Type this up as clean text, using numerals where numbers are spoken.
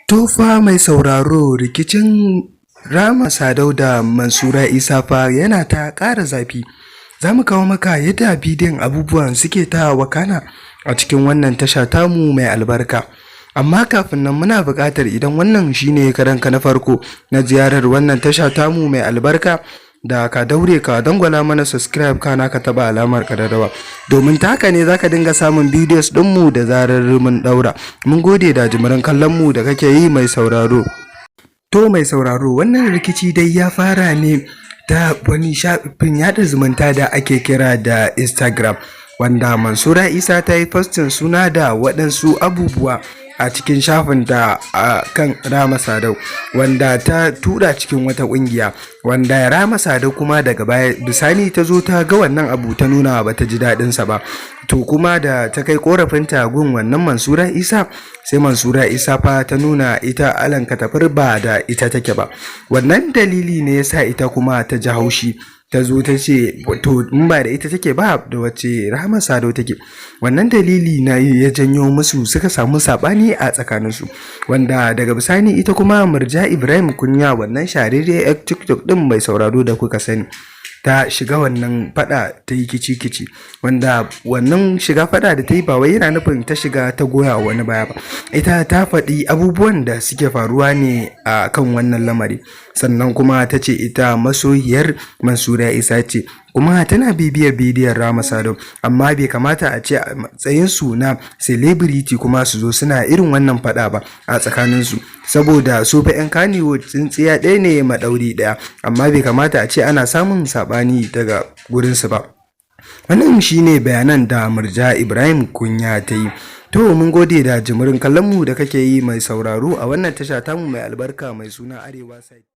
To fa, mai sauraro, rikicin Rahama Sadau da Mansura Isa fa yana ta ƙara zafi. Za mu kawo maka yadda bidiyon abubuwan suke ta wakana a cikin wannan tasha tamu mai albarka. Amma kafin nan, muna buƙatar idan wannan shine karanka na farko na ziyarar wannan tasha tamu mai albarka, da ka daure ka dangwala mana subscribe, kana ka taba alamar ƙararrawa, domin ta haka ne zaka dinga samun videos ɗinmu da zarar mun ɗaura. Mun gode da jimirin kallon mu da kake yi, mai sauraro. To, mai sauraro, wannan rikici dai ya fara ne ta wani shafin yaɗa zumunta da ake kira da Instagram, wanda Mansura Isa ta yi posting suna da waɗansu abubuwa a cikin shafinta a kan Rahama Sadau, wanda ta tura cikin wata ƙungiya, wanda Rahama Sadau kuma daga baya bisani ta zo ta ga wannan abu, ta nuna ba ta ji daɗinsa ba. To kuma da ta kai korafinta gun wannan Mansura Isa, sai Mansura Isa fa ta nuna ita alan katafar ba da ita take ba. Wannan dalili ne yasa ita kuma ta ji haushi, ta zo ta ce to, in ba da ita take ba, da wacce Rahama Sadau take? Wannan dalili na ya janyo musu suka samu sabani a tsakaninsu, wanda daga bisani ita kuma Murja Ibrahim Kunya, wannan shahararriyar TikTok din, mai sauraro, da kuka sani, ta shiga wannan fada, ta yi kici-kici, wanda wannan shiga fada da ta yi ba wai yana nufin ta shiga ta goya wani baya ba. Ita ta faɗi abubuwan da suke faruwa ne a kan wannan lamari. Sannan kuma ta ce ita masoyiyar Mansura Isa ce, kuma tana bibiyar bidiyon Rahama Sadau, amma bai kamata a ce a matsayinsu na celebrity kuma su zo suna irin wannan fada ba a tsakaninsu, saboda su fa 'yan Kannywood tsintsiya ɗaya ne maɗauri ɗaya, amma bai kamata a ce ana samun saɓani daga gurinsu ba. Wannan shine bayanan da Murja Ibrahim Kunya ta yi. To, mun gode da jimirin kallonmu da kake yi, mai sauraro, a wannan tasha tamu mai albarka mai suna Arewa Side.